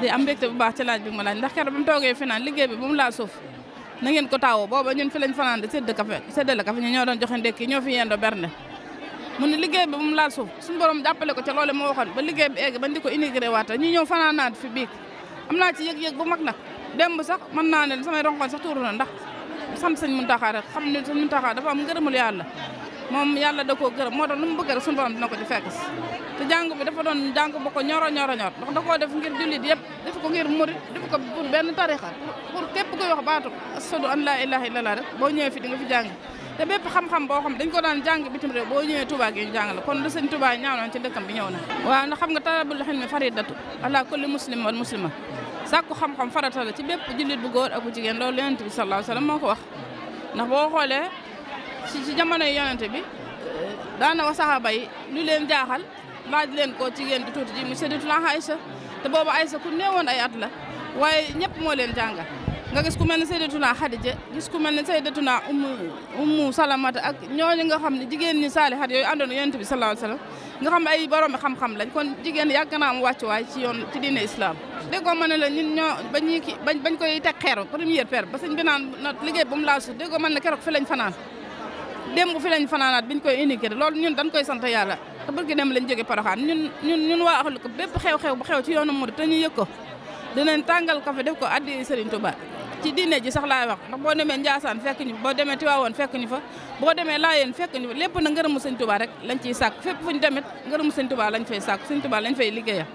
di am mbégte bu baax ci laaj bi ma laaj ndax keroog bi mu toogee fi naan liggéey bi bu mu laa suuf na ngeen ko taawoo booba ñun fi lañ fanaan di séddale café ñu ñoo doon joxe ndekki ñoo fi yendo berne mu ne liggéey bi bu mu laal suuf suñu borom jàppale ko ca loole moo waxoon ba liggéey bi egg bañ di ko immigré waata ñu ñëw fanaanaat fi biig am naa ci yëg-yëg bu mag nag démb sax mën naa ne samay ronkoñ sax tuuru na ndax sant sëñ Muntaxa rek xam ne sëñ Muntaxa dafa am ngërëmul yàlla moom yàlla da koo gërëm moo tax lu mu bëgg rek suñu borom dina ko ci fekk te jàng bi dafa doon jàng bu ko ñoro ndax da koo def ngir jullit yëpp def ko ngir murit def ko pour benn tarixa pour képp koy wax baatu ashadu an laa ilaaha illallah rek boo ñëwee fi di nga fi jàng te bépp xam-xam boo xam dañ ko daan jàng bitim réew boo ñëwee Touba gi ñu jàng la kon lu sëñ Touba ñaaw nañ ci dëkkam bi ñëw na waaw ndax xam nga talabul ilmi faridatu ala kulli muslim wal muslima sàkku xam-xam farata la ci bépp jullit bu góor ak bu jigéen loolu yonent bi sallallahu alayhi wasallam moo ko wax ndax boo xoolee ci jamonoy yonent bi daana wax saxaaba yi lu leen jaaxal laaj leen ko jigéen di tuuti ji mu Sayyidatuna Aïcha te boobu Aïcha ku néewoon ay at la waaye ñëpp moo leen jàngal nga gis ku mel ne Sayyidatuna Xadija gis ku mel ne Sayyidatuna Ummu Salamata ak ñooñu nga xam ne jigéen ñi saalihat yooyu àndoon yonent bi sallallahu alayhi wasallam nga xam ne ay borom xam-xam lañ kon jigéen yàgg naa am wàccuwaay ci yoon ci diine islam déggoo ma ne la ñun ñoo bañ koy teg xeeru première pierre ba sëñ bi naan liggéey bu mu laa suuf déggoo man ne keroog fi lañ fanaan démb fi lañ fanaanaat biñ koy indiqué loolu ñun dañ koy sant yàlla te bëgg dem lañ jóge Porokhane ñun waa axlu ko bépp xew-xew bu xew ci yoonu murid te ñu yëg ko dinañ tàngal café def ko addi Serigne Touba ci diine ji sax laay wax ndax boo demee Ndiassane fekk ñu boo demee Tivaouane fekk ñu fa boo demee Laayeen fekk ñu fa lépp na ngërëmu Sëñ Touba rek lañ ciy sàkk fépp fu ñu demit ngërëmu Sëñ Touba lañ fay sàkk Sëñ Touba lañ fay liggéeya